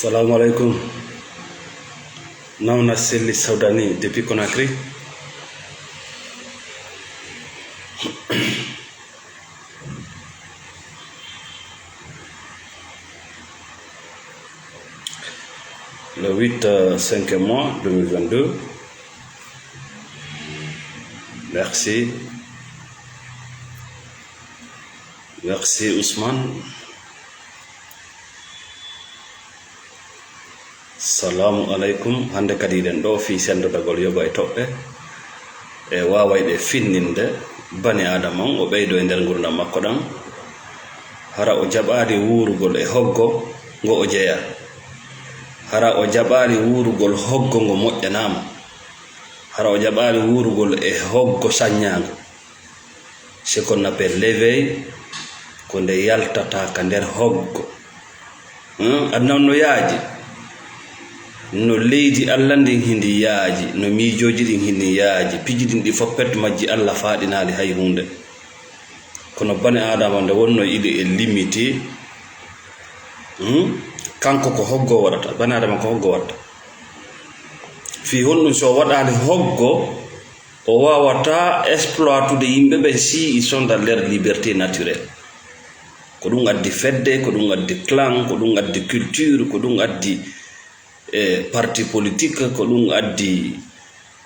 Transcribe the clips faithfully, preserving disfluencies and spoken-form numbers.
Salamu alaikum. Nawna Selli Saudani depuis Conakry. Le huit, euh, cinq mois deux mille vingt-deux. Merci. Merci, Ousmane. Salamu alaikum. Hannde kadi eɗen ɗo fii senndodagol yoga e toɓɓe. E waawayɓe finninde bani Aadama on, o ɓeydo e nder ngurndan makko ɗan. Hara o jaɓaali wuurugol e hoggo ngo o jeyaa. Hara o jaɓaali wuurugol hoggo ngo moƴƴanaama. Hara o jaɓaali wuurugol e hoggo saññaango. Ce qu'on appelle l'éveil, ko nde yaltata ka nder hoggo. Hmm? Aduna on no yaaji. No leydi Allah ndin hindi yaaji, no miijooji ɗin hindi yaaji. Piji ɗin ɗi fof pet majji Allah faaɗinaali hay huunde. Kono bani Aadama nde wonno iɗi e limiti, hmm? Kanko ko hoggo waɗata, bani Aadama ko hoggo waɗata. Fii honɗum so waɗaali hoggo, o waawata exploitude yimɓe ɓen si ils sont dans leur liberté naturelle. Ko ɗum addi fedde, ko ɗum addi clan, ko ɗum addi culture, ko ɗum addi, eh, parti politique, ko ɗum addi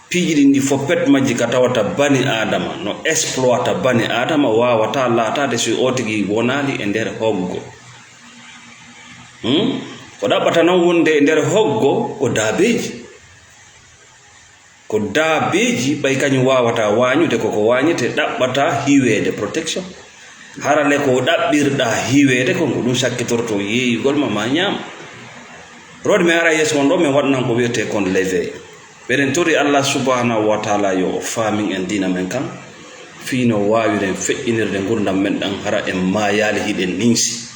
piiji ɗin ɗi fof pet majji ka tawata bani Aadama, no exploita bani Aadama, waawata laataade si o tigi wonaali e nder hoggo. Hmm? Ko ɗaɓɓata non wonde e nder hoggo ko daabeeji. Ko daabeeji, ɓay kañum waawata waañude, ko ko waañete ɗaɓɓata hiweede, protection. Hara le ko ɗaɓɓirɗa hiweede kon, ko ɗum sakkitorto yeeyugol ma, ma ñaam. Rodi men ara yeeso mon ɗo, men waɗanan ko wiyetee kon l'éveil. Meɗen tori Allah subhanahu wa taala yo o faamin en diina men kan, fii no waawiren feƴƴinirde ngurndan men ɗan, hara en maayaali hiɗen ninsi.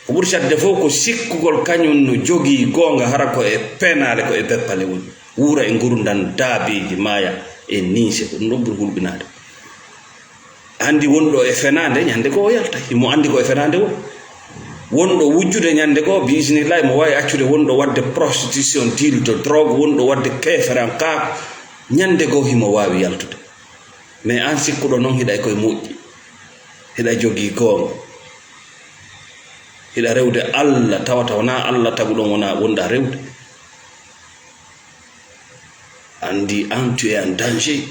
Ko ɓuri cadde fof ko sikkugol kañum no jogii goonga, hara ko e penaale, ko e beppale woni. Wuura e ngurndan daabeeji, maaya e ninse, ko ɗum ɗon ɓuri hulɓinaade. Anndi wonɗo e fenaande, ñande goo o yalta. Himo anndi ko e fenaande woni. Wonɗo wujjude ñande goo, bi isnillahi, mo waawi accude wonɗo waɗde prostitution, deal de drogue, wonɗo waɗde keeferan kaako, ñande goo himo waawi yaltude. Mais aan sikkuɗo non hiɗa e koye moƴƴi, hiɗa jogii goonga, hiɗa rewde Allah, tawata wonaa Allah taguɗon wonaa wonɗaa rewde. Anndi an, tu es en danger.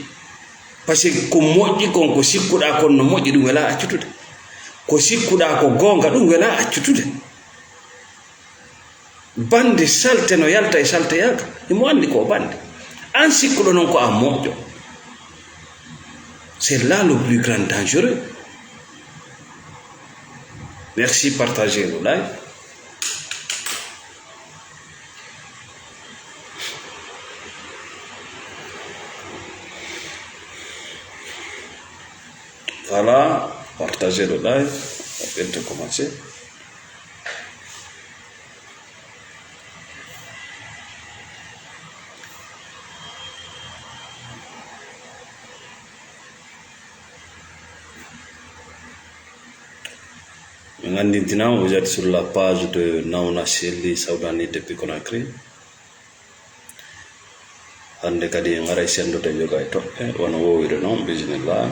Parce que ko moƴƴi kon, ko sikkuɗaa kon no moƴƴi, ɗum welaa accutude. Ko sikkuɗaa ko goonga, ɗum welaa accutude. Bande salte no yalta e salteyaagal. Himo anndi ko o bande. An sikkuɗo non ko a moƴƴo. C'est là le plus grand dangereux. Merci, partagez le live. Voilà, partagez le live. On vient de commencer. Min anndintina, vous êtes sur la page de Nawna Selli Saudani depuis Conakry. Hannde kadi en aray senndude yoga e toɓɓe, wano woowiri non, bisimilla.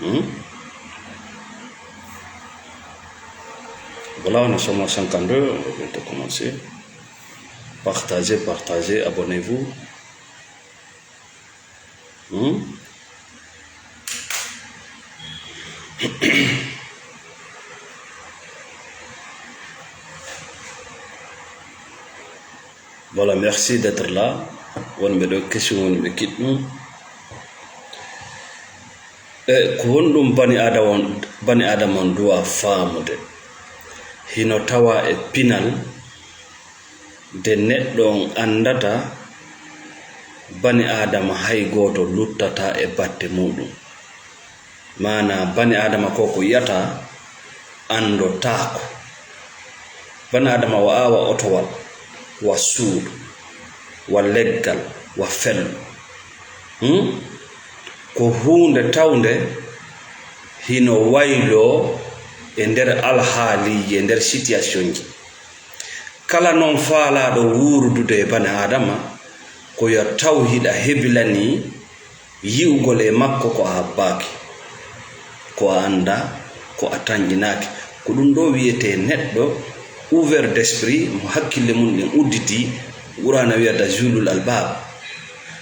Hmm? Voilà, nous sommes à cinquante-deux, on vient de commencer. Partagez, partagez, abonnez-vous. Hmm? Voilà, merci d'être là. Wonɓe ɗo kesun woni ɓe kiɗɗum. E ko honɗum bani Adama on, bani Adama on duwa faamude? Hino tawa e pinal de neɗɗo on anndata bani Aadama hay gooto luttataa e batte muuɗum. Maanaa bani Aadama ko ko yiyata anndotaako. Bani Aadama wa aawa otowal, wa suudu, wa leggal, wa fello. Hmm? Ko huunde tawnde hino wayloo e nder alhaaliiji, e nder sitiyasionji. Kala noon faalaaɗo wuurudude e bane Aadama, ko yo taw hiɗa hebilanii yi'ugol e makko ko a habbaaki, ko a anndaa, ko a tanƴinaaki. Ko ɗum ɗoo wiyetee neɗɗo ouvert d'esprit, mo hakkille mum ɗen udditii, Qur'aana wiyata ulul albaab.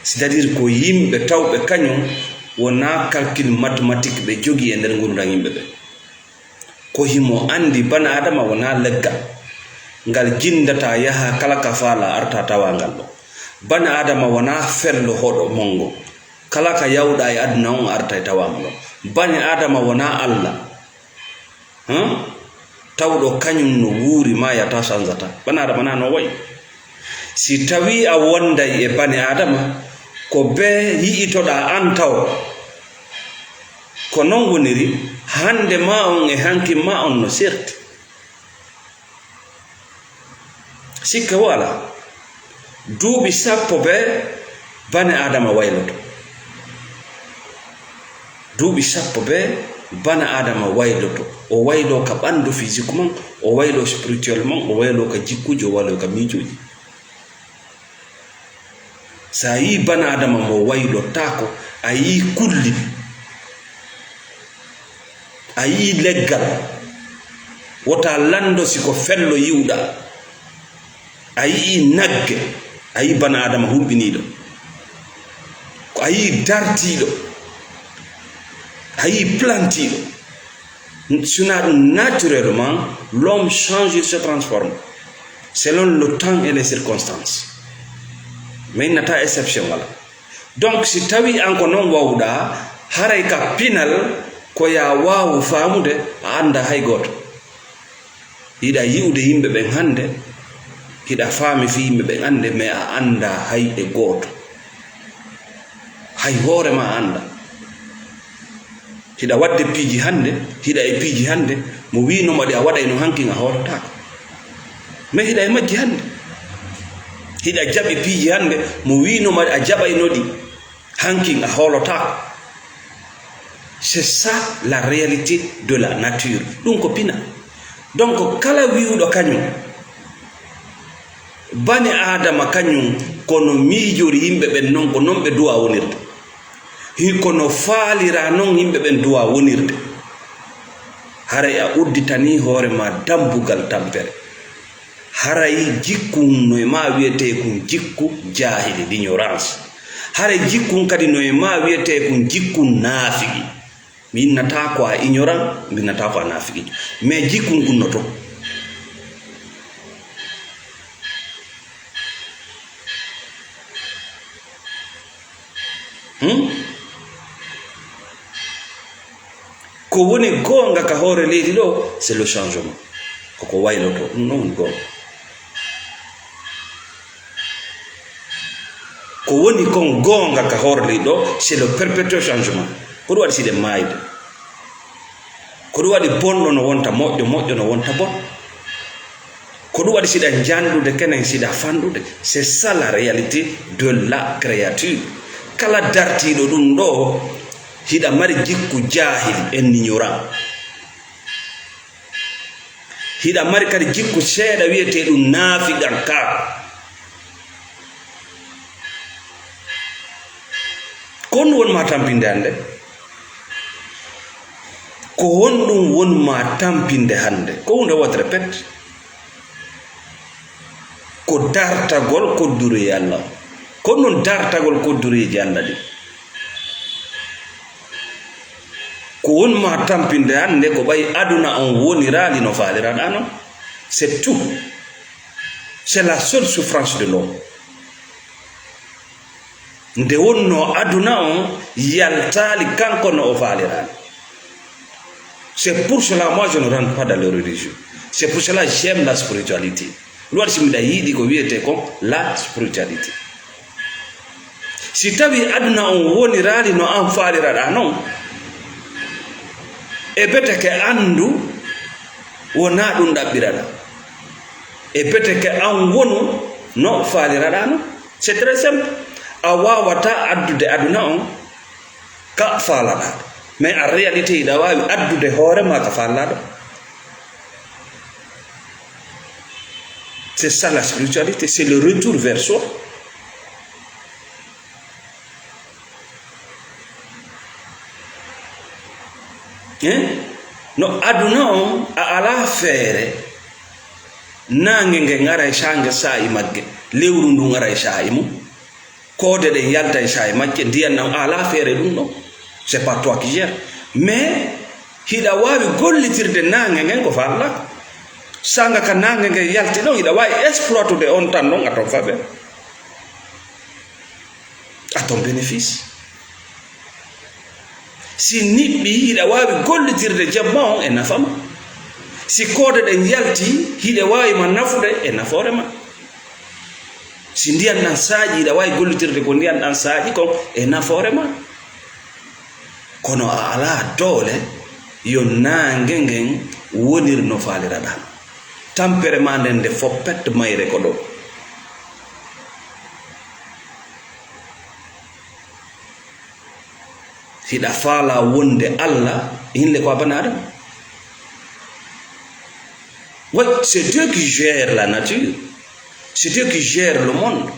C'est-à-dire ko yimɓe tawɓe kañum wonaa calcul mathématique ɓe jogii e nder nguurndam yimɓe ɓe. Ko himo anndi bane Aadama wonaa leggal, ngal jinndataa yaha kala ka faalaa arta tawaa ngal ɗoo. Bane Aadama wonaa fello hoɗo monngo, kala ka yawɗaa e aduna on arta e tawaa mo ɗoo. Bane Aadama wonaa Alla, hum? Tawɗo kañum no wuuri maayataa sanzataa. Bane Aadama naa no wayi. Si tawii a wonday e bane Aadama, ko bee yi'itoɗaa an taw. Ko non woniri, hannde maa on e hankin maa on no serti. Sikke wo alaa. Duuɓi sappo bee bane Aadama wayloto. Duuɓi sappo bee bane Aadama wayloto. O wayloo ka ɓanndu physiquement, o wayloo spirituellement, o wayloo ka jikkuuji, o wayloo ka miijooji. So a yii bane Aadama mo waylotaako, a yii kulli, a yii leggal, wota lanndo si ko fello yi'uɗaa. A yii nagge, a yii bane Aadama hulɓiniiɗo. Ko a yii dartiiɗo, a yii plantiiɗo. Si wonaa ɗum, naturellement, l'homme change, il se transforme selon le temps et les circonstances. Mais innataa exception wala. Donc, si tawii an ko non wawɗaa, haray ka pinal ko yaa waawu faamude, a anndaa hay gooto. Hiɗa yi'ude yimɓe ɓen hannde, hiɗa faami fii yimɓe ɓen hannde, mais a anndaa hay e gooto. Hay hoore maa a anndaa. Hiɗa waɗde piiji hannde, hiɗa e piiji hannde, mo wiino ma ɗi a waɗayno hankin a hoolotaako. Mais hiɗa e majji hannde. Hiɗa jaɓi piiji hannde, mo wiino ma a jaɓayno ɗi hankin a hoolotaako. C'est ça la réalité de la nature. Ɗum ko pina. Donc, kala wi'uɗo kañum, bane Aadama kañum, kono miijori yimɓe ɓen non, ko non ɓe duwa wonirde. Hi, kono faalira non yimɓe ɓen duwa wonirde. Haray a udditanii hoore maa dambugal tampere. Haray jikku no e maa wiyetee kun jikku jaahili, l'ignorance. Haray jikku kadi no e maa wiyetee kun jikku naafigi. Mi innataa ko a ignorant, mi innataa ko a naafiqiijo. Mais jikku kun no to. Hmm? Ko woni goonga ka hoore leydi ɗoo, c'est le changement. Koko wayloto, ɗum ɗon woni goonga. Ko woni kon goonga ka hoore leydi ɗoo, c'est le perpétuel changement. Ko ɗum waɗi si ɗen maayde. Ko ɗum waɗi bonɗo no wonta moƴƴo, moƴƴo no wonta bon. Ko ɗum waɗi siɗa janɗude kenen, siɗa fanɗude. C'est ça la réalité de la créature. Kala dartiiɗo ɗum ɗoo, hiɗa mari jikku jaahil, en ignorant. Hiɗa mari kadi jikku seeɗa wiyetee ɗum naafiqan ka. Ko honɗum woni ma tampinde hannde? Ko honɗum woni ma tampinde hannde? Ko huunde wootere pet. Ko dartagol koddureeji Alla. Ko honɗum dartagol koddureeji Alla ɗin? Ko woni ma tampinde hannde ko ɓay aduna on woniraali no faaliraɗaa non. C'est tout. C'est la seule souffrance de l'homme. Nde wonnoo aduna on yaltaali kanko no o faaliraani. C'est pour cela, moi, je ne rentre pas dans les religions. C'est pour cela, j'aime la spiritualité. Ɗum waɗi si miɗa yiɗi ko wiyetee kon la spiritualité. Si tawii aduna on woniraali no an faaliraɗaa non, e beteke anndu wonaa ɗum ɗaɓɓiraɗaa. E beteke an wonu no faaliraɗaa non. C'est très simple. A waawataa addude aduna on ka faalaɗaa. Mais en réalité, hiɗa waawi addude hoore maa ka faalaɗaa. C'est ça la spiritualité, c'est le retour vers soi. Hein? No aduna on, a alaa feere. Naange nge ŋaray saange saa'i magge, lewru ndun aray saa'i mun. Koode ɗen yaltay saa'i majje, ndiyan ɗan, a alaa feere ɗun ɗon. C'est pas toi qui gère. Mais hiɗa waawi gollitirde naange ngen ko faalɗaa. Saanga ka naange ngen yalti ɗon, hiɗa waawi exploitude on tan ɗon à ton faveur, à ton bénéfice. Si niɓɓii, hiɗa waawi gollitirde jemma on e nafa ma. Si koode ɗen yalti, hiɗe waawi ma nafude e nafoore ma. Si ndiyan ɗan saaƴi, hiɗa waawi gollitirde ko ndiyan ɗan saaƴi kon e nafoore ma. Kono a alaa doole yo naange ngen wonir no faaliraɗaa. Tampere maa nden nde foppet mayre ko ɗoo. Hiɗa faalaa wonde Alla, hinle ko a bana Adama. Oui, c'est Dieu qui gère la nature. C'est Dieu qui gère le monde.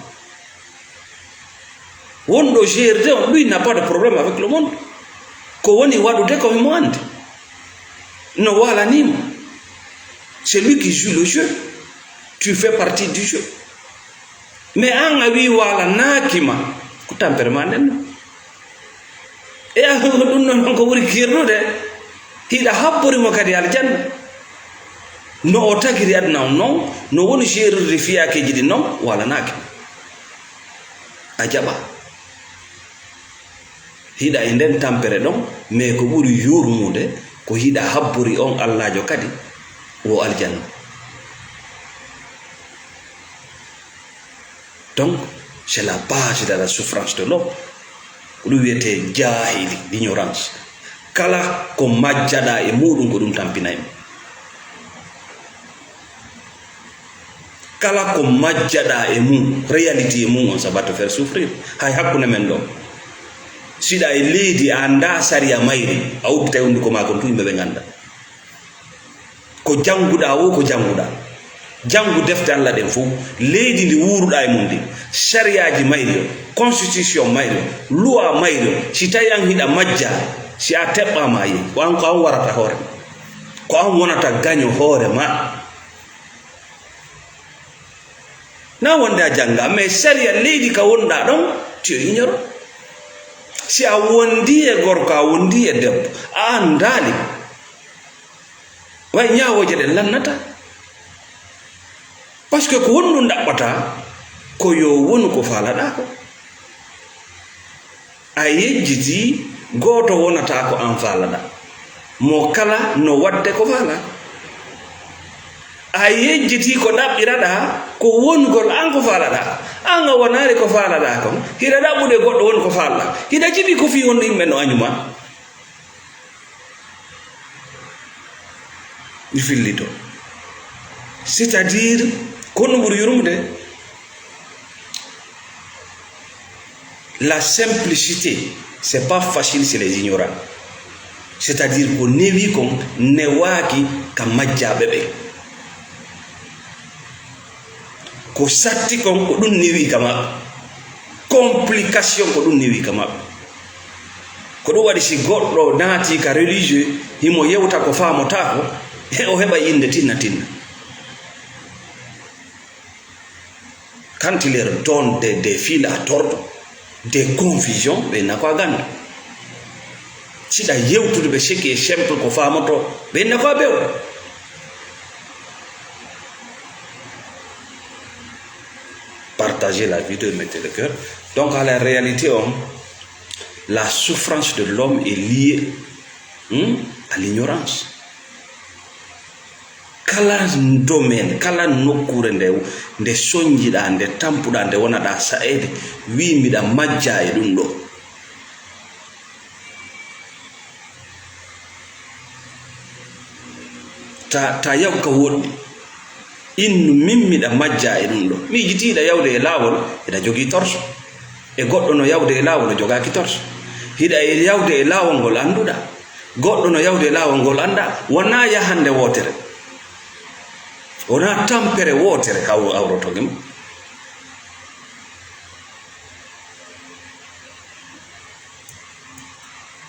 Wonɗo gérde on, lui n'a pas de problème avec le monde. Ko woni waɗude ko himo anndi. No waalanimo. C'est lui qui joue le jeu. Tu fais partie du jeu. Mais an a wii waalanaaki ma, ko tampere ma nden non. E a ɗum non ko ɓuri kirɗude, hiɗa habbori mo kadi aljanna. No o tagiri aduna on non, no woni seerirde fiyaakeeji ɗin non, waalanaaki. A jaɓa. Hiɗa e nden tampere ɗon, mais ko ɓuri yurmude, ko hiɗa habbori on Allaajo kadi, wo aljanna. Donc, c'est la base de la souffrance de l'homme. Ko ɗum wiyetee jaahili, l'ignorance. Kala ko majjaɗaa e muuɗum, ko ɗum tampinay mo. Kala ko majjaɗaa e mum, réalité e mum on, ça va te faire souffrir. Hay hakkunde men ɗo. Siɗa e leydi, a anndaa sariya mayri, a udditay hunnduko maa kon, tun yimɓe ɓe ngannda. Ko jannguɗaa wo ko jannguɗaa. Janngu defte Alla ɗen fow. Leydi ndi wuuruɗaa e mum ndi. Sariyaaji mayri on, constitution mayri on, loi mayri on. Si tawi an hiɗa majjaa, si a teɓɓaama a yehi, ko an, ko an warata hoore ma. Ko an wonata gaño hoore ma. Na wonde a janngaa, mais sariya leydi ka wonɗaa ɗon, tu es ignorant. Si a wondii e gorko, a wondii e debbo, a anndaali. Way ñaawooje ɗen lannata. Parce que ko honɗum ɗaɓɓataa? Ko yo wonu ko faalaɗaa ko. A yejjitii, gooto wonataa ko an faalaɗaa. Mo kala no waɗde ko faalaa. A yejjitii ko ɗaɓɓiraɗaa ko wonugol an ko faalaɗaa. An a wonaali ko faalaɗaa kon, hiɗa ɗaɓɓude goɗɗo woni ko faalaɗaa. Hiɗa jiɓi ko fii honɗum yimɓe no añu ma. Mi fillito. C'est-à-dire, ko honno ɓuri yurmude? La simplicité, c'est pas facile, c'est les ignorants. C'est-à-dire, ko newi kon newaaki ka majjaaɓe ɓen. Ko satti kon, ko ɗum newi ka maɓɓe. Complication, ko ɗum newi ka maɓɓe. Ko ɗum waɗi, si goɗɗo naati ka religieux, himo yewta ko faamotaako, he o heɓa innde tinna tinna. Quand il leur donne des, des fils à tordre, des confusions, ɓe nako a ganda. Siɗa yewtude ɓe, ce qui est simple, ko faamoto, ɓe nako a bew. Partagez la vidéo, mettez le cœur. Donc, à la réalité, on, la souffrance de l'homme est liée, hmm, à l'ignorance. Kala domaine, kala nokkuure nde, nde soñjiɗaa, nde tampuɗaa, nde wonaɗaa sa'eede, wii miɗa majjaa e ɗum ɗo. Ta, ta yaw ka woɗɗi. Innu min miɗa majjaa e ɗum ɗo. Miijitiiɗa yawde e laawol, hiɗa jogii torso. E goɗɗo no yawde e laawol, o jogaaki torso. Hiɗa e yawde e laawol ngol annduɗaa. Goɗɗo no yawde e laawol ngol anndaa. Wonaa yahannde wootere. Wonaa tampere wootere haw-, hawroto e ma.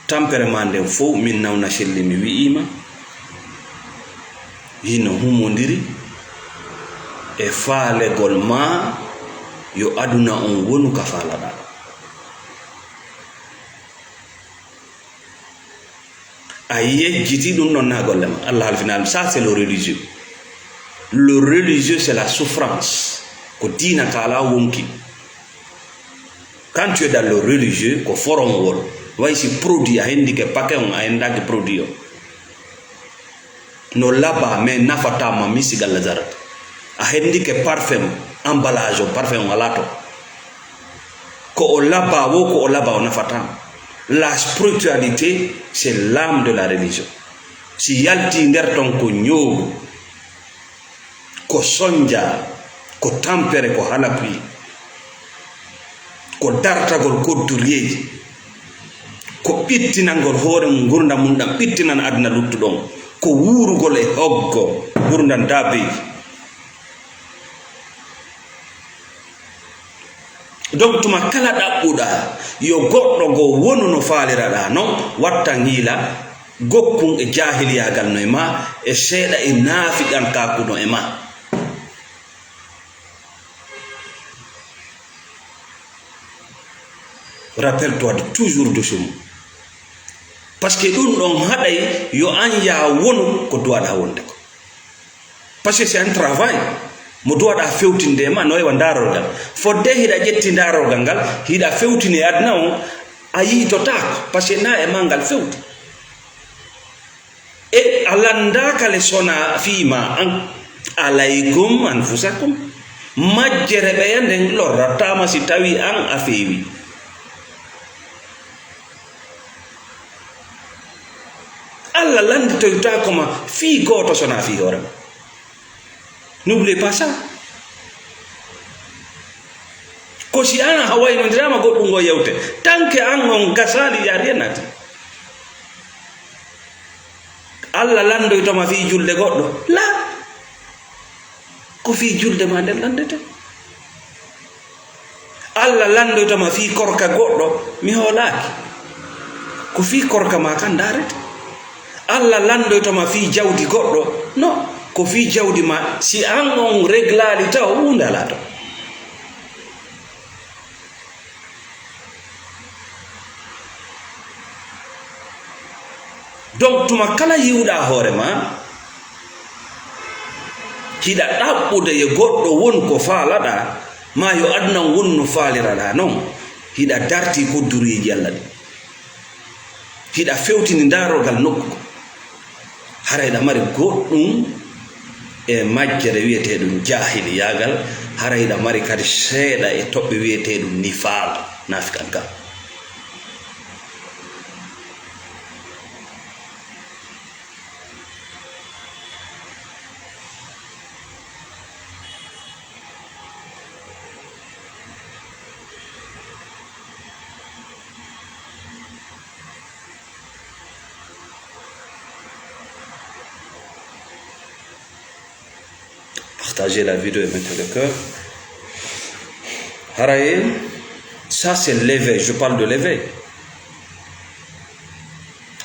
Tampere maa nden fow, min Nawna Shelli mi wi'ii ma, hino humondiri e faalegol maa yo aduna on wonu ka faalaɗaa. A yejjiti ɗum ɗon na golle ma. Allah halfinaali, ça c'est le religieux. Le religieux, c'est la souffrance. Ko diina ka alaa wonki. Quand tu es dans le religieux, ko forowol. Way si produit, a hendike paquet on, a hendaki produit on. No laba, mais nafataa ma misi galla zarata. A hendike parfum, emballage on, parfum on alaa to. Ko o laba wo, ko o laba o nafataa ma. La spiritualité, c'est l'âme de la religion. Si yalti nder ton ko ñoogu, ko sonja, ko tampere, ko halakuyi, ko dartagol kodduriyeeji, ko ɓittinangol hoore mum, ngurndan mum ɗan ɓittinan aduna luttuɗon, ko wuurugol e hoggo ngurndan daabeeji. Donc, tuma kala ɗaɓɓuɗaa yo goɗɗo goo wonu no faaliraɗaa non, wattan hiila gokkun e jaahiliyaagal no e maa, e seeɗa e naafiqankaaku no e maa. Rappelle-toi de toujours de ce mot. Parce que ɗum ɗon haɗay yo an yaa wonu ko duwaɗaa wonde ko. Parce que c'est un travail. Mo duwaɗaa fewtinde e ma no wayi wa ndaarorgal. Fodde hiɗa ƴetti ndaarorgal ngal, hiɗa fewtini e aduna on, a yi'itotaako. Parce que na e ma ngal fewti. E a lanndaaka le sona fii ma an. Alaykum anfusakum. Majjere ɓeya nden lorrataa ma si tawi an a feewi. Allah lannditoytaako ma fii gooto so na fii hoore ma. N'oublie pas ça. Ko si an a waynondiraama goɗɗum ngo yewte, tant que an on gasaali, y a rien à dire. Allah lanndoyto ma fii julde goɗɗo? La. Ko fii julde maa nden lanndete. Allah lanndoyto ma fii korka goɗɗo? Mi hoolaaki. Ko fii korka maa kan ndaarete. Allah lanndoyto ma fii jawdi goɗɗo? No, ko fii jawdi maa. Si an on reglaali taw, huunde alaa ton. Donc, tuma kala yi'uɗaa hoore maa, hiɗa ɗaɓɓude yo goɗɗo won ko faalaɗaa, maa yo aduna won no faaliraɗaa non, hiɗa dartii kodduruyeeji Allah ɗin. Hiɗa fewtini ndaarorgal nokku ko. Hara hiɗa mari goɗɗum e majjere wi'eteeɗum jaahiliyaagal, hara hiɗa mari kadi seeɗa e toɓɓe wi'eteeɗum nifaaq, naafiqanka. Partagez la vidéo et mettez le cœur. Haray, ça c'est l'éveil. Je parle de l'éveil.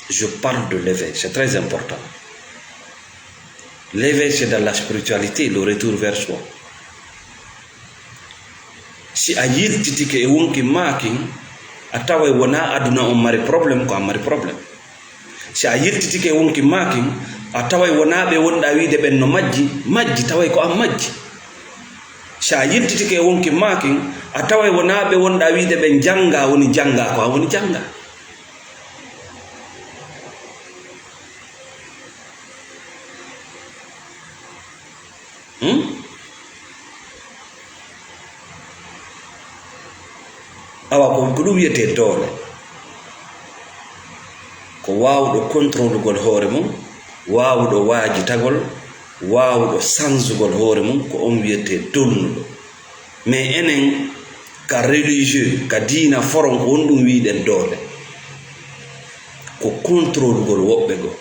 Je parle de l'éveil. C'est très important. L'éveil, c'est dans la spiritualité, le retour vers soi. Si a yiltitike e wonki maa kin, a taway wonaa aduna on mari problème, ko a mari problème. Si a yiltitike e wonki maa kin, a taway wonaa ɓe wonɗaa wiide ɓen no majji, majji, taway ko an majji. Si a yiltitike e wonki maa kin, a taway wonaa ɓe wonɗaa wiide ɓen janngaa woni janngaa, ko an woni janngaa. Hmm? Awa, ko, ko ɗum wiyetee doole. Ko waawuɗo contrôlugol hoore mum, waawuɗo waajitagol, waawuɗo sanzugol hoore mum, ko on wiyetee dolnuɗo. Mais enen ka religieux, ka diina foron, ko honɗum wi'uɗen doole? Ko contrôlugol woɓɓe goo.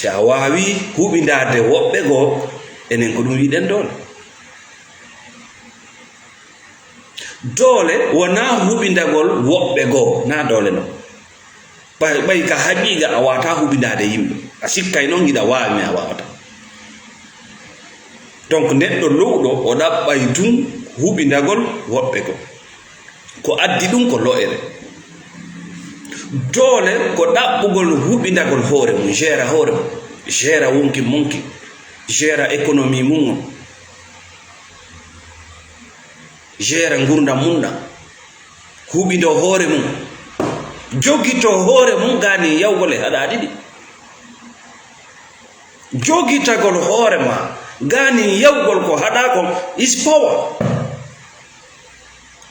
A waawi huɓindaade woɓɓe goo, enen ko ɗum wiɗen doole. Doole wonaa huɓindagol woɓɓe goo, naa doole non. Ɓay, ɓay ka haqiiqa a waawataa huɓindaade yimɓe. A sikkay non hiɗa waawi, mais a waawataa. Donc, neɗɗo lowɗo, o ɗaɓɓay tun huɓindagol woɓɓe goo. Ko addi ɗum ko lo'ere. Doole ko ɗaɓɓugol huɓindagol hoore mum, jeera hoore mum, jeera wonki monki, jeera économie mum on, jeera ngurdam mum ɗam, huɓindoo hoore mum, jogitoo hoore mum gaanin yawgol e haɗaaɗi ɗi. Jogitagol hoore ma gaanin yawgol ko haɗaa kon is power.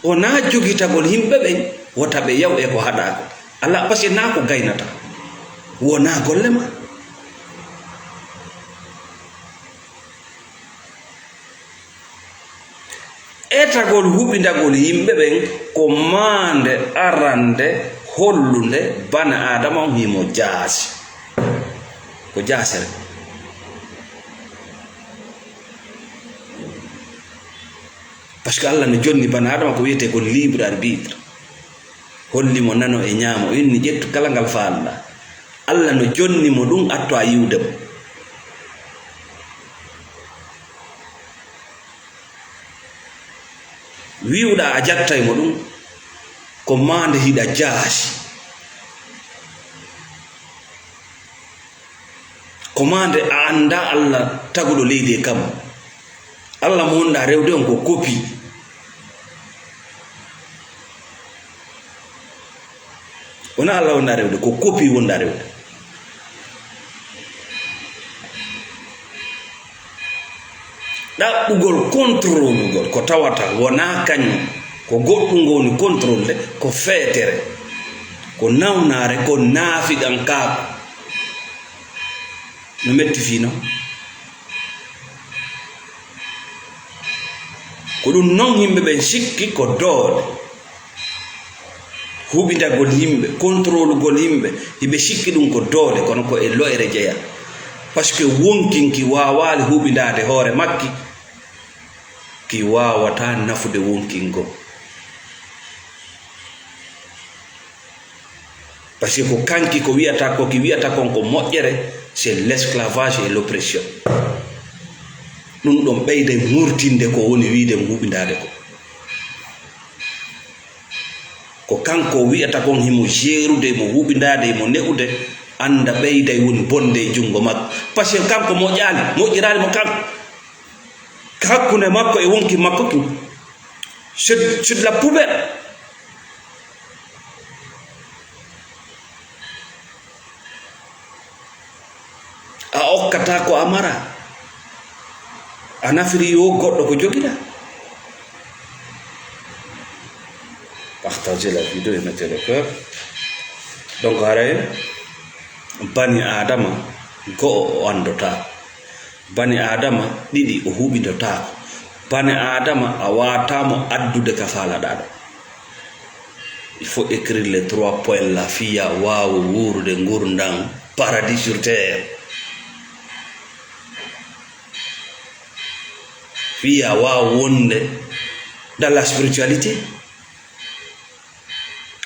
Wonaa jogitagol yimɓe ɓen wota ɓe yaw e ko haɗaa kon. Alaa, parce que naa ko gaynata. Wonaa golle ma. Etagol huɓindagol yimɓe ɓen ko maande arande hollunde bani Aadama on himo jaasi. Ko jaasere. Parce que Allah no jonni bani Aadama ko wiyetee kon libre arbitre. Holli mo nano e ñaamo, o inni, "Ƴettu kala ngal faalɗaa." Allah no jonni mo ɗum, atto a yiwde mo. Wi'uɗaa a jattay mo ɗum, ko maande hiɗa jaasi. Ko maande a anndaa Allah taguɗo leydi e kammu. Allah mo wonɗaa rewde on ko kopi. Wonaa Allah wonɗaa rewde, ko kopi wonɗaa rewde. Ɗaɓɓugol, kontrolugol ko tawata wonaa kañum, ko goɗɗum ngo woni kontrolde, ko feetere, ko nawnaare, ko naafiqankaaku. No metti fii non. Ko ɗum non yimɓe ɓen sikki ko doole. Huɓindagol yimɓe, kontrolugol yimɓe, hiɓe sikki ɗum ko doole, kono ko e lo'ere jeyaa. Parce que wonkin ki waawaali huɓindaade hoore makki, ki waawataa nafude wonkin goo. Parce que ko kanki ko wi'ata, ko ki wi'ata kon ko moƴƴere, c'est l'esclavage et l'oppression. Ɗum ɗon ɓeyday murtinde ko woni wiide mo huɓindaade ko. Ko kanko wi'ata kon himo jeerude, mo huɓindaade, mo ne'ude, annda ɓeyday woni bonde e junngo makko. Parce que kanko moƴƴaali, moƴƴiraali mo kanko. Hakkunde makko e wonki makko kin. C'est, c'est de la poubelle. A okkata ko a mara. A nafiri yo goɗɗo ko jogiɗa. Partagez la vidéo et mettez le cœur. Donc, haray bani Adama go'o o anndota. Bani Aadama ɗiɗi o huɓindotaako. Bani Aadama a waataamo addude ka faalaɗaa ɗo. Il faut écrire les trois points là, fii ya waawu wuurude ngurndan paradis sur terre. Fii ya waawu wonde dans la spiritualité.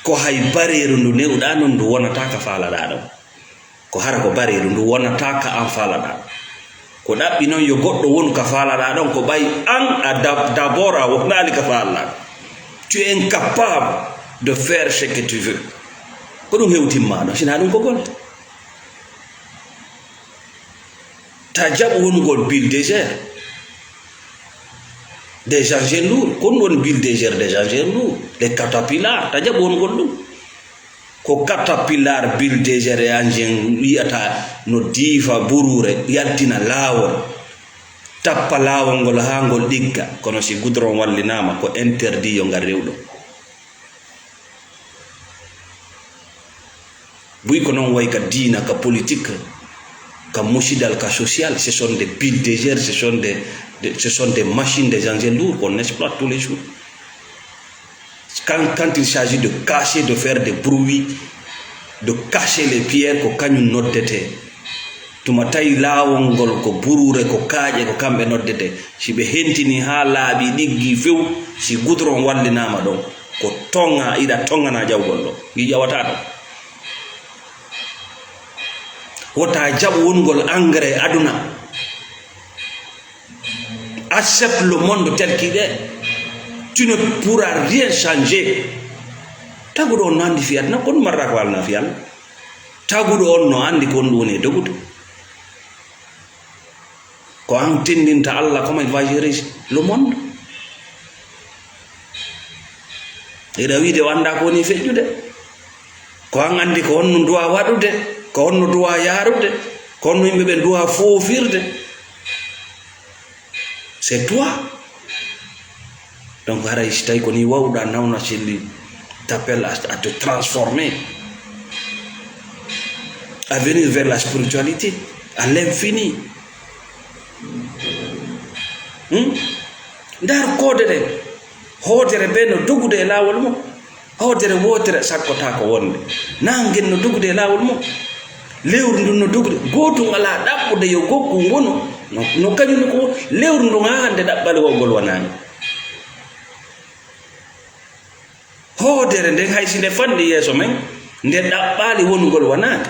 Ko hay bareeru ndu ne'uɗaa non ndu wonataa ka faalaɗaa ɗon. Ko hara ko bareeru ndu wonataa ka an faalaɗaa. Ko ɗaɓɓi non yo goɗɗo wonu ka faalaɗaa ɗon, ko ɓay an a dab-, d'abord a wonaali ka faalaɗaa. Tu es incapable de faire ce que tu veux. Ko ɗum hewtimmaa ɗon, sinaa ɗum ko golle. Ta jaɓu wonugol bulldozer des engins lourds. Ko ɗum woni bulldozer des engins lourds, les caterpillars. Ta jaɓu wonugol ɗum. Ko caterpillar, bulldozer e engin wi'ata no diifa buruure, yaltina laawol, tappa laawol ngol haa ngol ɗigga. Kono si goudron wallinaama, ko interdit yo ngal rew ɗon. Buy ko noon way ka diina, ka politique, ka musidal, ka social, ce sont des bulldozers, ce sont des, des, ce sont des machines, des engins lourds qu'on exploite tous les jours. Quand, quand il s'agit de casser, de faire des bruits, de casser les pierres, ko kañum noddetee. Tuma tawi laawol ngol ko buruure, ko kaaƴe, ko kamɓe noddete. Si ɓe hentini haa laaɓi, ɗiggi few, si goudron wallinaama ɗon, ko toŋa, iɗa toŋana jawgol ɗo. Ngi ƴawataa ɗon. Wota jaɓu wonugol engrais aduna. Accepte le monde tel qu'il est. Tu ne pourras rien changer. Taguɗo on no anndi fii aduna, ko ɗum marɗa ko alna fii Allah. Taguɗo on no anndi ko honɗum woni e dogude. Ko an tinndinta Allah comment il va gérer le monde. Eɗa wiide o anndaa ko woni feƴƴude. Ko an anndi ko honno duwa waɗude, ko honno duwa yaarude, ko honno yimɓe ɓen duwa foofirde. C'est toi. Donc, haray si tawi ko ni wawɗa nawna selli, t'appelle à, à te transformer, à venir vers la spiritualité, à l'infini. Hmm? Ndar koode ɗe. Hoodere be no dogude e laawol mum. Hoodere wootere sakkotaako wonde. Naange no dogude e laawol mum. Lewru ndun no dogude. Gootun alaa ɗaɓɓude yo gokku wonu. No, no kañum ko lewru ndun haa hannde ɗaɓɓali wonugol wanaani. Hoodere nden hay si nde fanɗi yeeso men, nde ɗaɓɓaali wonugol wanaani.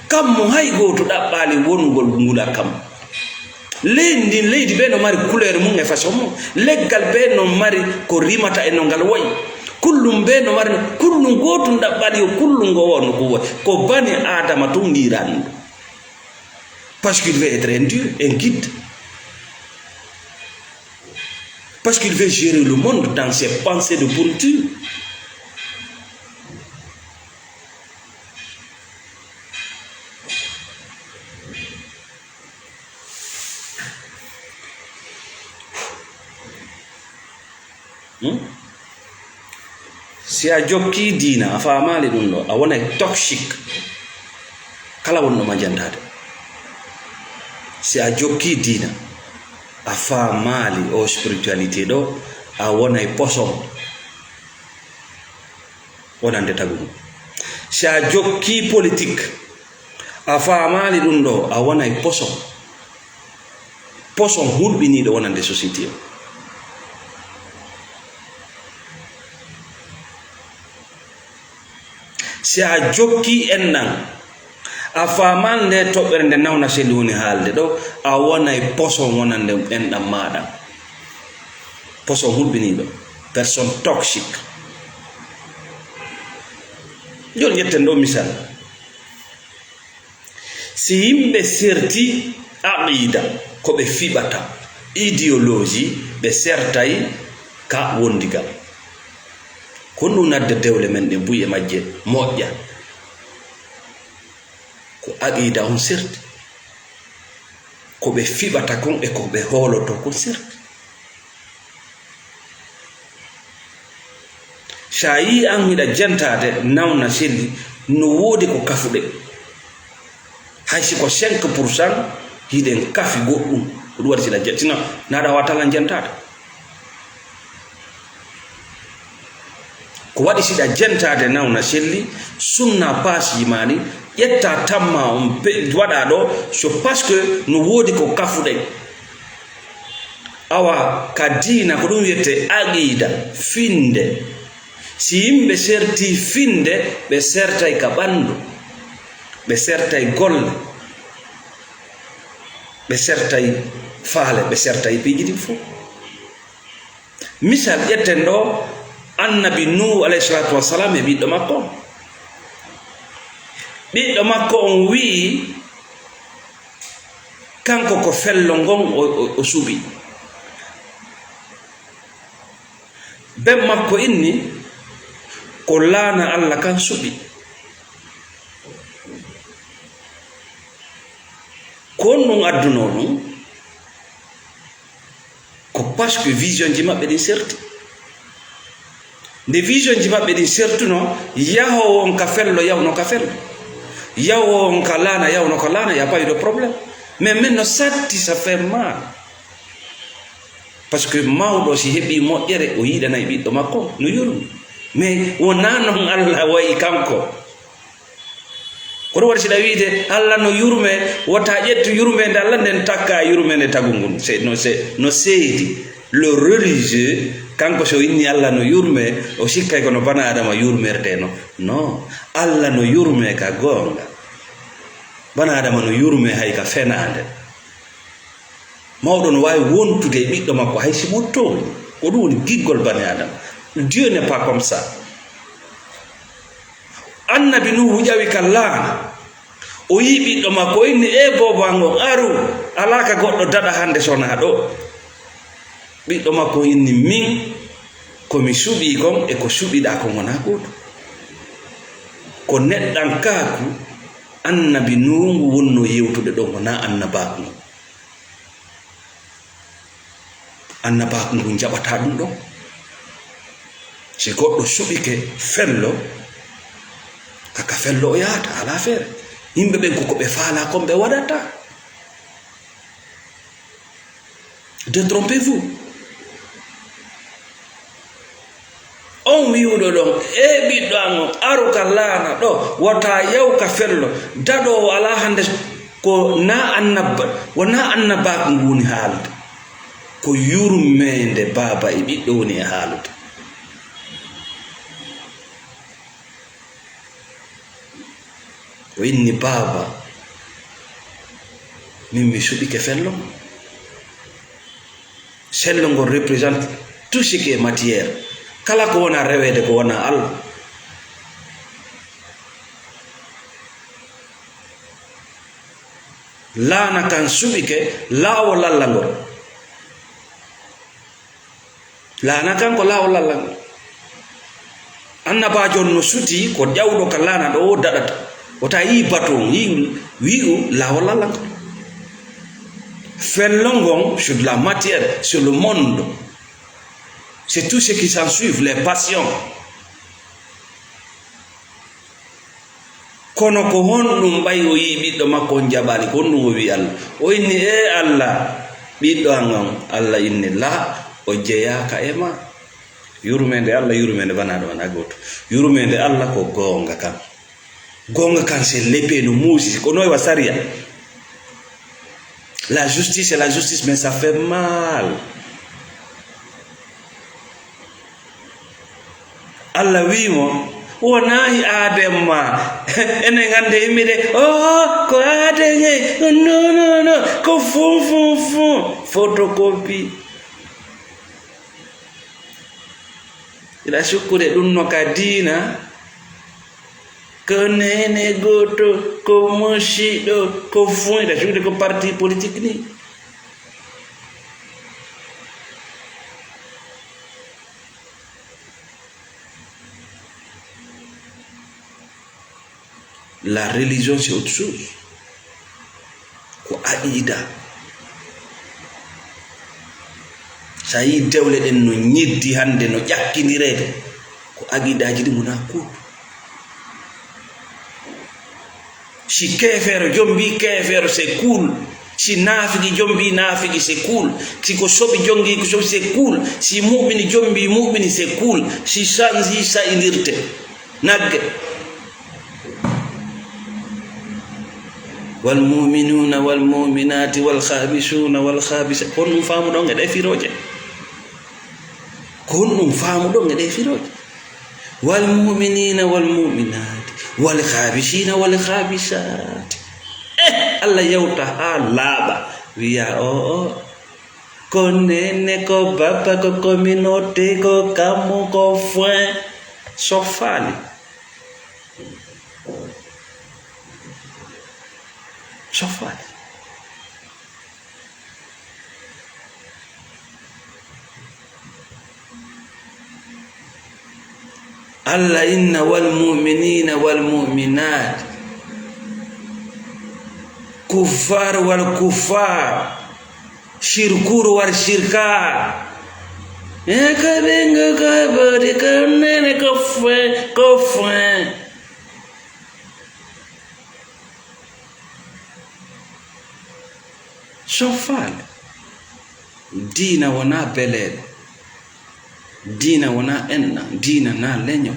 Kammu hay gootu ɗaɓɓaali wonugol ngula kammu. Leydi ndin, leydi be no mari couleur mum e façon mum. Leggal be no mari ko rimata e no ngal wayi. Kullum be no mari, kullum gootun ɗaɓɓaali yo kullum ngo wonu ko wayi. Ko bani Aadama tun ngiran ɗum. Parce qu'il veut être un Dieu, un guide. Parce qu'il veut gérer le monde dans ses pensées de pourriture. Hmm? Si a jokkii diina, a faamaali ɗum ɗo, a wonay toxique. Kala wonɗo ma jantaade. Si a jokkii diina, a faamaali o spiritualité ɗo, a wonay poison. Wonande tagu ɗum. Si a jokkii politique, a faamaali ɗum ɗo, a wonay poison. Poison hulɓiniiɗo wonande société o. Si a jokkii enɗan, a faamaali nde toɓɓere nde nawna selli woni haalde ɗo, a wonay poison wonande enɗan maaɗa. Poison hulɓiniiɗo, personne toxique. Jooni ƴetten ɗo misal. Si yimɓe serti aqida, ko ɓe fiɓata, idéologie, ɓe sertay ka wondigal. Ko ɗum nadde dewle men ɗe buy e majje moƴƴa. Ko aqida on serti. Ko ɓe fiɓata kon e ko ɓe hooloto kon serti. Si a yii an hiɗa jentaade, nawna selli, no woodi ko kafuɗe. Hay si ko cinq pour cent, hiɗen kafi goɗɗum. Ko ɗum waɗi siɗa je-, sina, naɗa wawa talan jentaade. Ko waɗi siɗa jentaade nawna selli, sunna paasi maani, ƴetta tamma on pe-, waɗa ɗo, so parce que no woodi ko kafuɗen. Awa ka diina ko ɗum wiyetee aqiida, finnde. Si yimɓe sertii finnde, ɓe sertay ka ɓanndu, ɓe sertay golle, ɓe sertay faale, ɓe sertay piiji ɗin fof. Misal ƴetten ɗo, Annabi Nuhu alayhi salatu wassalam e ɓiɗɗo makko on. Ɓiɗɗo makko on wi'i, kanko ko fello ngon o, o, o suɓi. Ben makko inni, ko laana Alla kan suɓi. Ko honɗum addunoo ɗum? Ko parce que vision ji maɓɓe ɗin serti. Nde vision ji maɓɓe ɗin sertuno, yahoowo on ka fello, yawno ka fello. Yahoowo on ka laana, yawno ka laana, y a pas eu de problème. Mais maintenant, ça, ça fait mal. Parce que mawɗo, si heɓii moƴƴere, o yiɗanay ɓiɗɗo makko, no yurmi. Mais wonaa non Alla wa'i kanko. Kono waɗi siɗa wiide, "Allah no yurme," wota ƴettu yurmeende Allah nden takka yurmeende tagu ngun. Se-, no se-, no seedi. Le religieux, kanko so inni Allah no yurme, o sikkay kono bana Adama yurmerde no. No, Allah no yurme ka goonga. Bana Adama no yurme hay ka fenaande. Mawɗo no waawi wontude e ɓiɗɗo makko hay si mo tooñi. Ko ɗum woni giggol bani Adama. Dieu n'est pas comme ça. Annabi Nuhu ƴawi ka laana. O yii ɓiɗɗo makko, o inni, "E booba ngon, aru, alaa ka goɗɗo daɗa hannde so wonaa ɗo." Ɓiɗɗo makko inni, "Min, ko mi suɓii kon e ko suɓiɗaa kon wonaa gootum." Ko neɗɗankaaku annabi Nuhu ngu wonnoo yewtude ɗon, wonaa annabaaku ngu. Annabaaku ngun jaɓataa ɗum ɗon. Si goɗɗo suɓike fello, kaka fello o yahata, alaa feere. Yimɓe ɓen ko ko ɓe faalaa kon ɓe waɗata. Détrompez-vous. On wi'uɗo ɗon, "E ɓiɗɗo an on, aru ka laana ɗo, wota yaw ka fello, daɗoowo alaa hannde ko na annaba, wona annabaaku ngu woni haalude. Ko yurmeende baaba e ɓiɗɗo woni e haalude." O inni, "Baaba, min mi suɓike fello." Fello ngol représente tout ce qui est matière. Kala ko wona reweede ko wona Allah. Laana kan suɓike laawol Allah ngol. Laana kan ko laawol Allah ngol. Annabaajo on no suti ko ƴawɗo ka laana ɗo o daɗata. Wota yii baton, yii wi'u laawol Allah ngol. Fello ngon, sur la matière, sur le monde. C'est tout ce qui s'ensuit, les passions. Kono ko honɗum ɓay o yi'i ɓiɗɗo makko on jaɓaali? Ko honɗum o wi'i Allah? O inni, "Ee Allah, ɓiɗɗo an on." Allah inni, "La, o jeyaaka e ma." Yurmeende Allah, yurmeende banaaɗo on a gooto. Yurmeende Allah ko goonga kan. Goonga kan, c'est l'épée, no muusi, ko noy wa sariya. La justice, c'est la justice, mais ça fait mal. Allah wi'i mo, "Wonaa hi aaden ma." Enen annde yimɓe de, "Oh, ko aaden hey. Non, non, non. Ko fun, fun, fun. Photocopie." Ila sukkude ɗum no ka diina. Ko neene gooto, ko musiɗɗo, ko fun. Ila sukkude ko parti politique ni. La religion, c'est autre chose. Ko aqida. Sa yii dewle ɗen no ñeddi hannde, no ƴakkindireede, ko aqidaaji ɗin wona kuuɗ. Si keefeero jombi keefeero, c'est cool. Si naafiki jombi naafiki, c'est cool. Si ko soɓi jongi ko soɓi, c'est cool. Si mu'mini jombi mu'mini, c'est cool. Si sanji sa'indirte nagge. Wal mu'minuna wal mu'minati wal khabisuna wal khabisa. Ko honɗum faamuɗon e ɗe firooje? Ko honɗum faamuɗon e ɗe firooje? Wal mu'minina wal mu'minati wal khabisina wal khabisati. Eh, Allah yewta haa laaɓa, wiya, "O, o, ko nene, ko baba, ko communauté, ko kamu, ko foin." So faali. So faali. Allah inna wal mu'minina wal mu'minat, kuffar wal kuffar, shirkur wal shirka. E ka ɓe nga ka bari ka nene ka fwe, ka fwe. So faale. Diina wonaa beleeɗe. Diina wonaa enɗan. Diina naa leñol.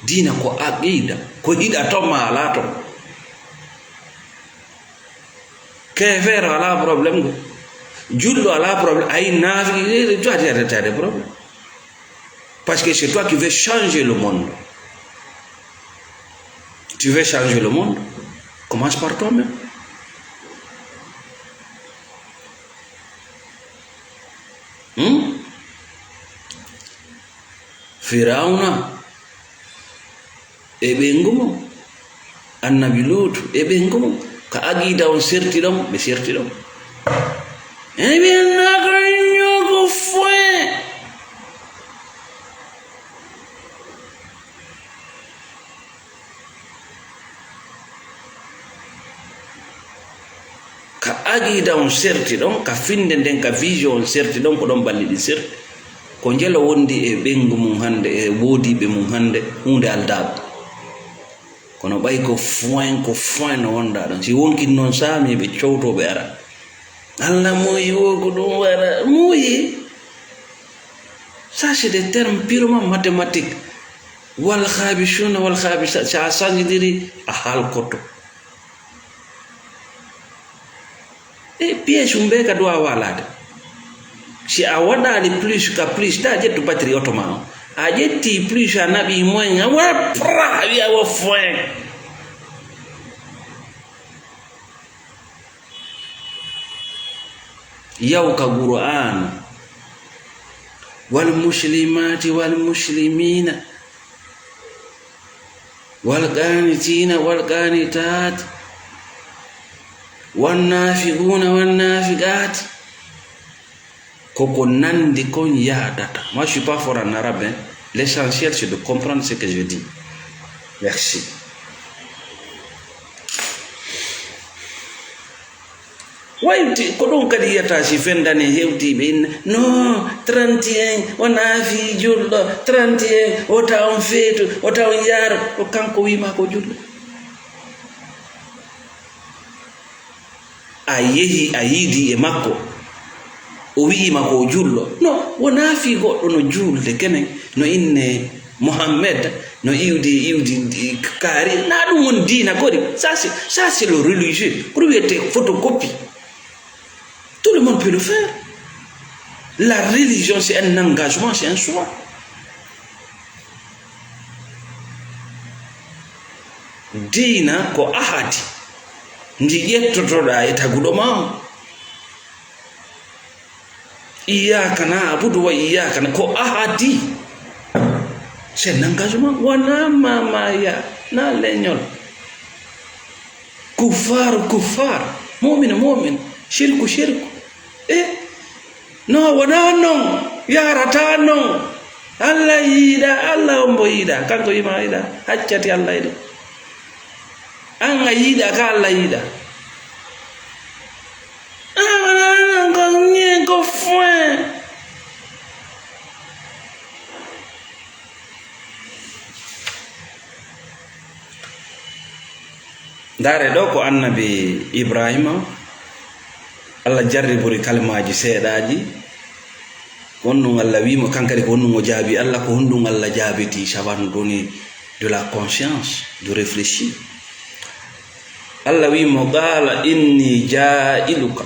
Diina ko aqiida. Ko hiɗa ton maa alaa ton. Keefeero alaa problème go. Julɗo alaa problème. Ay, naafiki, tu as des, tu as des problèmes. Parce que c'est toi qui veux changer le monde. Tu veux changer le monde? Commence par toi-même. Hmm? Firawna e ɓeyngu mum, Annabi Luutu e ɓeyngu mum, ka aqiida on serti ɗon, ɓe serti ɗon. E ɓe annaka ñogo foye. Ka aqiida on serti ɗon, ka finnde nden, ka vision on serti ɗon, ko ɗon balli ɗin serti. Ko njelo wondi e ɓeyngu mum hannde, e woodiiɓe mum hannde, huunde aldaaɓe. Kono ɓay ko foin, ko foin no wonda ɗon. Si wonkin noon saami, ɓe cowto, ɓe ara. Alla muuyi wo ko ɗum wara. Muuyi. Ça, c'est des termes purement mathématiques. Wal khabisuna, wal khabisa, si a sanjidiri, a halkoto. E pièce mum ɓe ka duwa walaade. Si a waɗaali plus ka plus, ta ƴettu batterie oto ma o. A ƴetti plus, a naɓi moins, a wa pra, a wiya wo foin. Yaw ka Qur'aana. Wal muslimati wal muslimina. Wal qanitina wal qanitat. Wan nafiquna wan nafiqat. Koko nandi kon yaadata. Moi, je suis pas fort en arabe, hein. L'essentiel, c'est de comprendre ce que je dis. Merci. Wayti, ko ɗum kadi yiyata si fendani hewtiiɓe inna, no, trente et un, o naafi julɗo, trente et un, o taw on feetu, o taw on yaaro, o kanko wiima ko julɗo. A yehi, a yiidi e makko, o wi'ima ko o julɗo. No, wonaa fii goɗɗo no juulde kenen, no inne Mohammed, no iwdi, iwdi, i-, kaari. Na ɗum woni diina kori. Ça, c'est, ça, c'est le religieux. Ko ɗum wiyetee photocopie. Tout le monde peut le faire. La religion, c'est un engagement, c'est un choix. Diina ko ahadi ndi ƴettotoɗaa e taguɗo ma on. Iyyaka na'budu wa iyyaka na-, ko ahadi. C'est un engagement. Wona mamaya, na leñol. Kuffar, kuffar. Mu'min, mu'min. Shirku, shirku. E, no, wona non. Yarata non. Allah yiɗa, Allah on mbo yiɗa. Kanko yima yiɗa. Haccati Allah yiɗa. An a yiɗa ka Allah yiɗa. Ah, wona non, ko ñeen, ko foin. Ndaare ɗo ko annabi Ibrahima, Allah jarribori kalimaaji seeɗaaji. Ko honɗum Allah wi'i mo, kankadi ko honɗum o jaabi Allah, ko honɗum Allah jaabiti, ça va nous donner de la conscience de réfléchir. Allah wi'i mo, "Qala inni ja'iluka."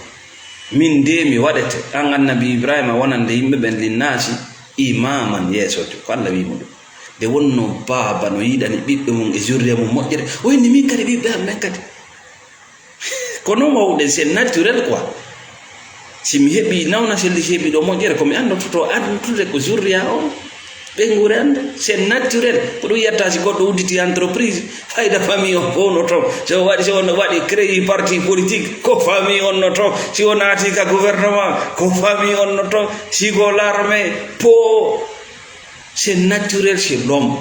Min de mi waɗete, an annabi Ibrahima, wonande yimɓe ɓen, linnaasi, imaman, yeesojo. Ko Allah wi'i mo ɗum. Nde wonno baaba no yiɗani ɓiɓɓe mum e zurriya mum moƴƴere, o inni min kadi ɓiɓɓe am ɓen kadi. Ko non wawɗen, c'est naturel quoi. Si mi heɓi nawna selli, si heɓi ɗo moƴƴere, ko mi annototo antude ko zurriya o, ɓe ngure annde. C'est naturel. Ko ɗum yetta si goɗɗo udditi entreprise, fayda famille on fof no toon. So waɗi, so on waɗi créé parti politique, ko famille on no toon. Si o naati ka gouvernement, ko famille on no toon. Si ko l'armée, po, c'est naturel, c'est l'homme.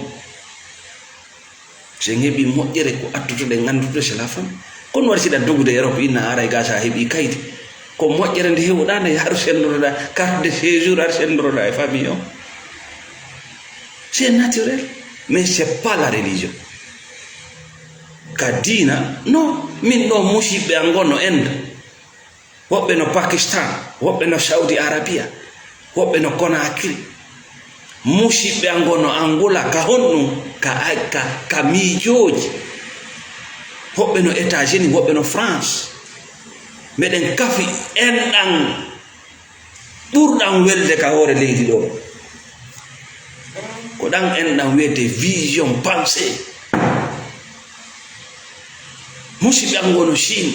So en heɓi moƴƴere, ko attutuɗen, nganndutuɗen, c'est la famille. Kono waɗi siɗa dogude Europe, inna aray ga sa heɓi kaydi. Ko moƴƴere nde heɓuɗa, nde yaru sendoroɗa, carte de séjour, ar sendoroɗa e famille o. C'est naturel, mais c'est pas la religion. Ka diina, no, min ɗo musiɓɓe an gonno Inde. Woɓɓe no Pakistan, woɓɓe no Saudi Arabia, woɓɓe no Conakry. Musiɓɓe an ngo no Angola, ka honɗum? Ka, ka, ka miijooji. Woɓɓe no États-Unis, woɓɓe no France. Meɗen kafi enɗan ɓurɗan welde ka hoore leydi ɗo. Ko ɗan enɗan wiyetee vision, pensée. Musiɓɓe an woni Chine.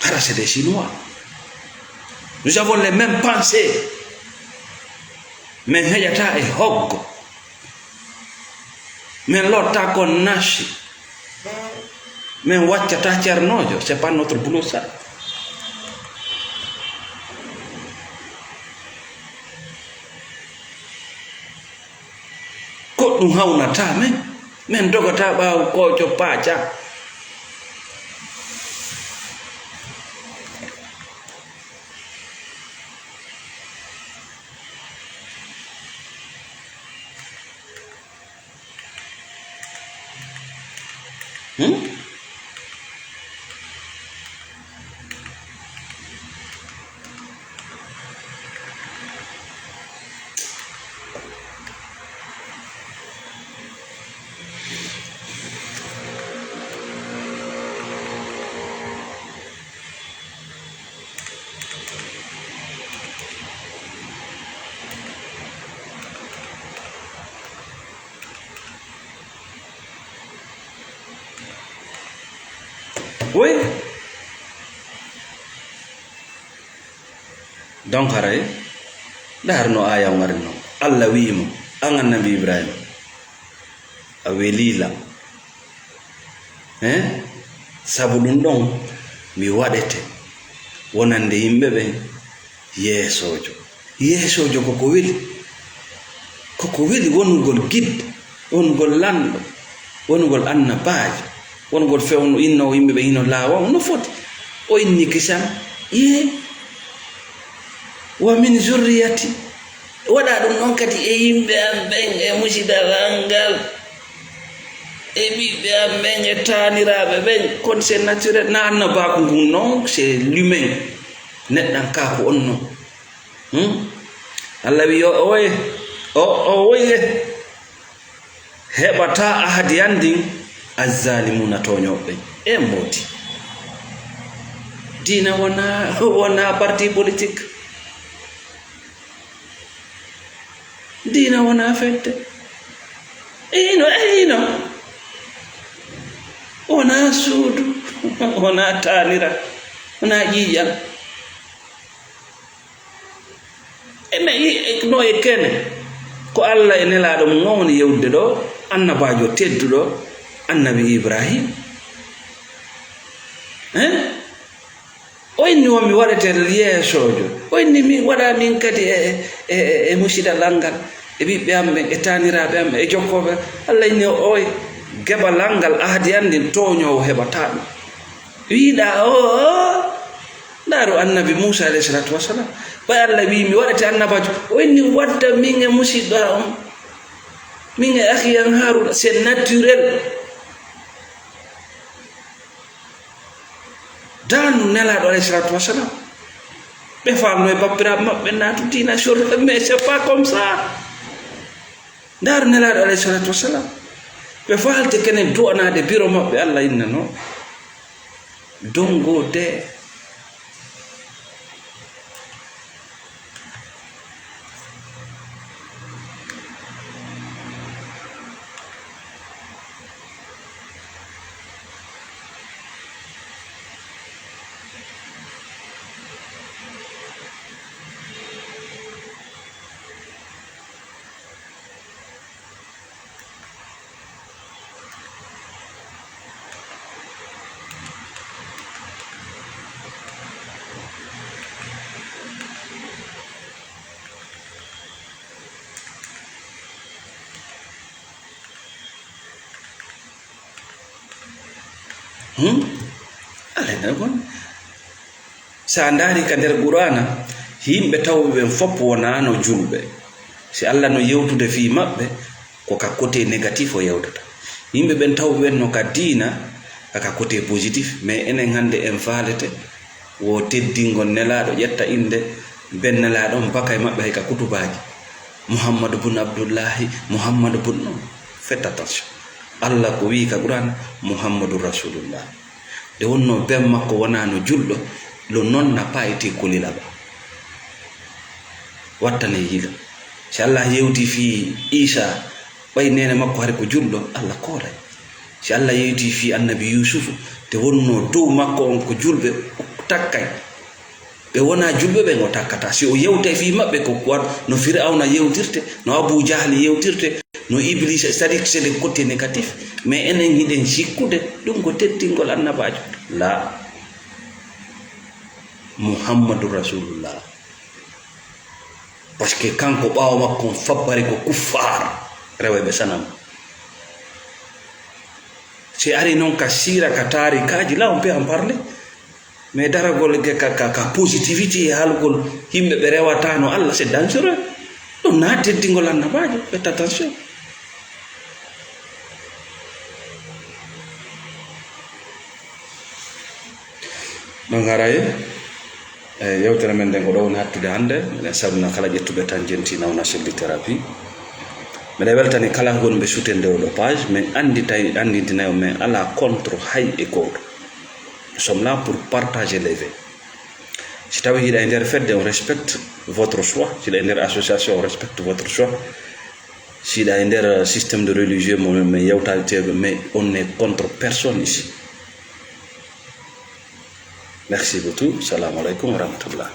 Hara c'est des Chinois. Nous avons les mêmes pensées. Min heƴataa e hoggo. Min lottataa kon nasi. Min waccataa ceernoojo. C'est pas notre boulot ça. Ko ɗum hawnataa min. Min dogataa ɓaawo kooco paaca. Hmm? Oui. Donc haray, ndar no aaya on ari non. Allah wi'i mo, an annabi Ibrahima, a welii lan. Eh? Sabu ɗum ɗon mi waɗete wonande yimɓe ɓen yeesoojo. Yeesoojo ko ko weli. Ko ko weli wonugol guide, wonugol lanɗo, wonugol annabaajo, wonugol fewndo innoowo yimɓe ɓen hino laawa on no foti. O inni kisan, yee, wa min zurriyati. Waɗa ɗum ɗon kadi e yimɓe am ɓen, e musidal an ngal, e ɓiɓɓe am ɓen, e taaniraaɓe ɓen. Kon c'est naturel, na annabaaku ngun non, c'est l'humain, neɗɗankaaku on non. Hmm? Allah wi, o, oye, o, o, oye. Heɓataa ahadi an ndin, azzalimuna, tooñooɓe ɓen. E mbooti. Diina wonaa, wonaa parti politique. Diina wonaa fedde. E hino, e hino. Wonaa suudu, wonaa taanira, wonaa ƴiiƴan. E mi yi-, e no e kene, ko Allah e Nelaaɗo mum on woni yewtude ɗo, annabaajo tedduɗo, annabi Ibrahim. Hein? O inni won mi waɗete yeesoojo. O inni mi waɗa min kadi e, e, e, e musidal an ngal, e ɓiɓɓe am ɓen, e taaniraaɓe am, e jokkooɓe. Allah inni o, oy, geɓal an ngal, ahadi an ndin, tooñoowo heɓataa ɗum. Wiɗa o, o, ndaaru annabi Muusa alayhi salatu wassalam. Ɓay Allah wi mi waɗete annabaajo, o inni wadda min e musidɗo on, min e akhi an Haruna, c'est naturel. Daanu Nelaaɗo alayhi salatu wassalam. Ɓe faalno e bappiraaɓe maɓɓe naatu diina sori, mais c'est pas comme ça. Ndaaru Nelaaɗo alayhi salatu wassalam. Ɓe faalte kene du'anaade biro maɓɓe Allah innano. Dongo de. Hmm? Alay, nana kon. Si a ndaari ka nder Qur'aana, yimɓe tawɓe ɓen fof wonaano julɓe. Si Allah no yewtude fii maɓɓe, ko ka côté négatif o yewtata. Yimɓe ɓen tawɓe ɓen no ka diina, ka, ka côté positif. Mais enen hannde en faalete wo teddingol Nelaaɗo, ƴetta innde ben Nelaaɗo on, baka e maɓɓe hay ka kutubaaji. Muhammadu bun Abdullahi, Muhammadu bun, non. Faites attention. Allah ko wi'i ka Qur'aana, Muhammadu Rasulullah. Nde wonnoo ben makko wonaa no julɗo, lo non na paayte ko lila ba. Wattane yila. Si Allah yewti fii Iisaa, ɓay neene makko hari ko julɗo, Allah koolay. Si Allah yewti fii annabi Yuusufu, nde wonnoo dow makko on ko julɓe takkay. Ɓe wonaa julɓe ɓen o takkata. Si o yewtay fii maɓɓe ko kuwat no Firawna yewtirte, no Abu Jahli yewtirte, no Iblisa, c'est-à-dire que c'est des côtés négatifs. Mais enen hiɗen sikkude ɗum ko teddingol annabaajo. La. Muhammadu Rasulullah. Parce que kanko ɓaawo makko on fabbari ko kuffaar, rewayɓe sanam. Si ari non ka siira, ka taarikaaji, là on peut en parler. Mais daragol ge ka, ka, ka positivité e haalugol yimɓe ɓe rewataano Allah, c'est dangereux. Ɗum na teddingol annabaajo, faites attention. Ɗon haray, e yewtere men nden ko ɗo woni hattude hannde. Miɗen salmina kala ƴettuɓe tan jenti nawna selli thérapie. Miɗen weltani kala wonɓe soutenir nde oɗo page, min annditay, anndintinayo min alaa contre hay e gooto. Nous sommes là pour partager les faits. Si tawi hiɗa e nder fedde, on respecte votre choix. Si hiɗa e nder association, on respecte votre choix. Si hiɗa e nder système de religieux, mo min yewtateɓe, mais on n'est contre personne ici. Merci beaucoup. Salamu alaikum wa rahmatullah.